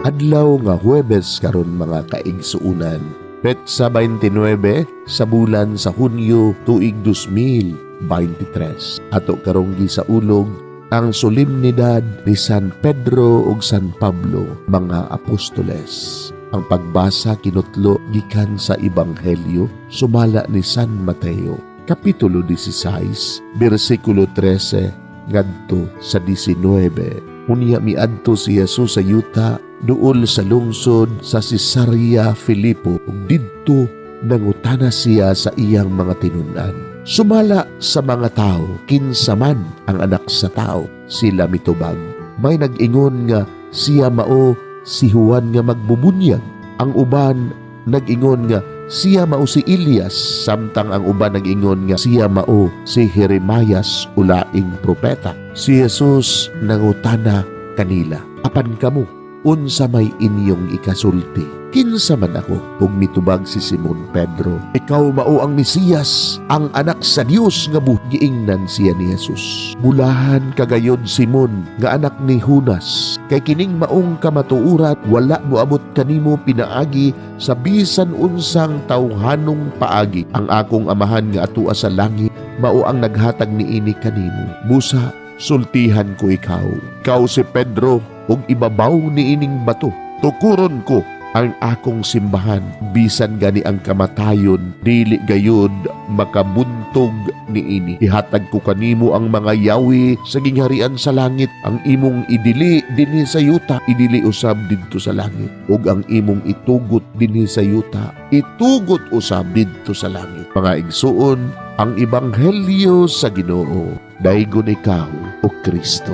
Adlaw nga Huwebes karon, mga kaigsuunan. Petsa 29 sa bulan sa Hunyo, tuig 2023. Ato karong gisaulog ang solemnidad ni San Pedro ug San Pablo, mga apostoles. Ang pagbasa kinutlo gikan sa Ebanghelyo sumala ni San Mateo, Kapitulo 16, bersikulo 13 ngadto sa 19. Unya miadto si Jesus sa yuta duol sa lungsod sa Cesarea Filipo ug didto nangutana siya sa iyang mga tinun-an. "Sumala sa mga tao, kinsa man ang Anak sa Tao?" Sila mitubag, "May nag-ingon nga siya mao si Juan nga magbubunyag. Ang uban nag-ingon nga siya mao si Elias, samtang ang uban nag-ingon nga siya mao si Jeremias o laing propeta." Si Jesus nangutana kanila, "Apan kamo, unsa may inyong ikasulti? Kinsa man ako?" Ug mitubag si Simon Pedro, "Ikaw mao ang Mesiyas, ang Anak sa Dios nga buhi." Giingnan siya ni Jesus, "Bulahan ka gayod, Simon, nga anak ni Junas, kay kining maong kamatuoran wala moabot kanimo pinaagi sa bisan unsang tawhanong paagi. Ang akong Amahan nga atua sa langit mao ang naghatag niini kanimo. Busa sultihan ko ikaw. Ikaw si Pedro, ug ibabaw niining bato tukuron ko ang akong simbahan. Bisan gani ang kamatayon dili gayud makabuntog niini. Ihatag ko kanimo ang mga yawi sa gingharian sa langit. Ang imong idili dinhi sa yuta, idili usab didto sa langit, ug ang imong itugot dinhi sa yuta, itugot usab didto sa langit." Mga igsuon, ang ebanghelyo sa Ginoo. Daygon ikaw, o Kristo.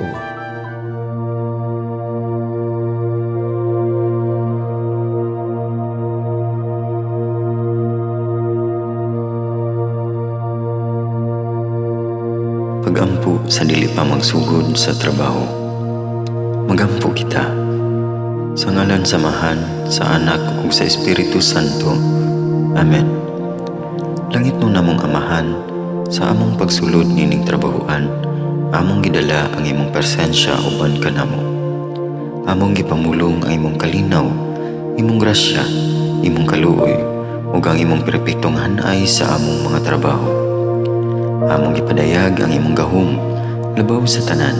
Pagampo sa dili pa magsugod sa trabaho. Magampo kita. Sa ngalan sa Amahan, sa Anak ug sa Espiritu Santo. Amen. Langitnon namong Amahan, sa among pagsulod nining trabahoan, among gidala ang imong presensya uban kanamo. Among gipamulong ang imong kalinaw, imong grasya, imong kaluoy, ug ang imong perpektong hanay sa among mga trabaho. Among gipadayag ang imong gahom labaw sa tanan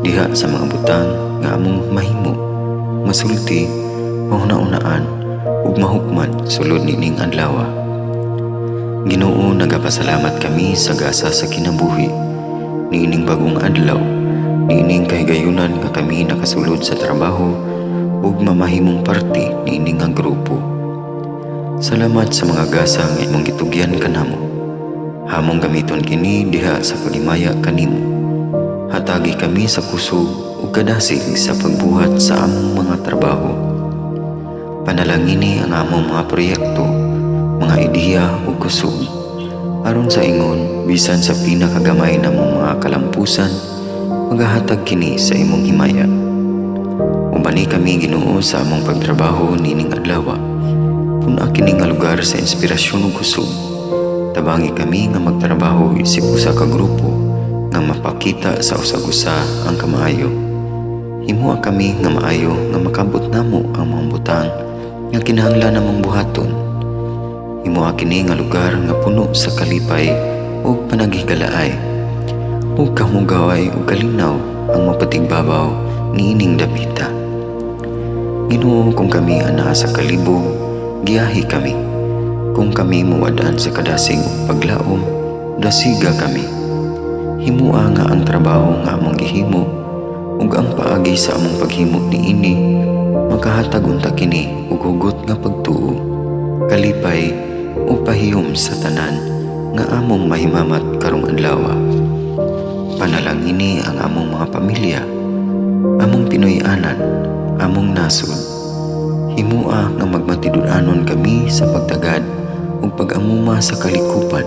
diha sa mga butang nga among mahimo, masulti, mahuna-unaan ug mahukman sulod nining adlaw. Ginoo, nagapasalamat kami sa gasa sa kinabuhi niining bagong adlaw, niining kahigayunan nga kami nakasulod sa trabaho ug mamahimong parte niini nga grupo. Salamat sa mga gasa nga imong gitugyan kanamo. Among gamiton kini diha sa paghimaya kanimo. Hatagi kami sa kusog ug kadasig sa pagbuhat sa among mga trabaho. Panalangini ang among mga proyekto, mga ideya ug kusog. Aron sa ingon, bisan sa pinakagamay namong mga kalampusan, magahatag kini sa imong himaya. Ubani kami, Ginoo, sa among pagtrabaho nining adlaw. Pun-a kini nga lugar sa inspirasyon ug kusog. Tabangi kami nga magtrabaho isip usa ka grupo nga mapakita sa usag-usa ang kamaayo. Himoa kami nga maayo nga makabot namo ang mga butang nga kinahanglan namong buhaton. Himoa kini nga lugar nga puno sa kalipay ug panaghigalaay, ug kamugaway ug kalinaw ang mapatigbabaw niining dapita. Ginoo, kung kami anaa sa kalibog, giyahi kami. Kung kami muwad-an sa kadasig ug paglaom, dasiga kami. Himoa nga ang trabaho nga among gihimo ug ang paagi sa among paghimo niini makahatag unta kini og hugot nga pagtuo, kalipay ug pahiyom sa tanan nga among mahimamat karong adlaw. Panalangini ang among mga pamilya, among Pinoy-anan, among nasod. Himoa nga magmatinud-anon kami sa pagtagad ug pag-amuma sa kalikupan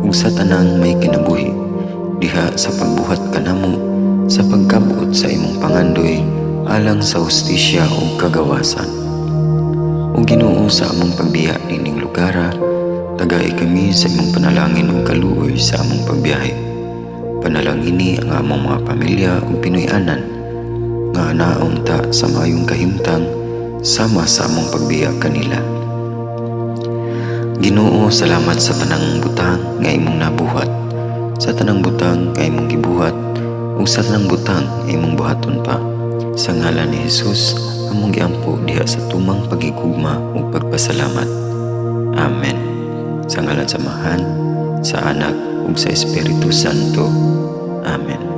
ug sa tanang may kinabuhi diha sa pagbuhat kanamo sa pagkabot sa imong pangandoy alang sa hustisya ug kagawasan. O Ginoo, sa among pagbiya nining lugara, tagai kami sa imong panalangin ug kaluoy sa among pagbiyahe. Panalangini ang among mga pamilya ug Pinoy-anan nga anaa unta sa maayong kahimtang. sama sa among pagbiya kanila. Ginoo, salamat sa tanang butang nga imong nabuhat, sa tanang butang nga imong gibuhat, ug sa tanang butang nga imong buhaton pa. Sa ngalan ni Jesus, among giampo diha sa tumang pagigugma ug pagpasalamat. Amen. Sa ngalan sa Amahan, sa Anak ug sa Espiritu Santo. Amen.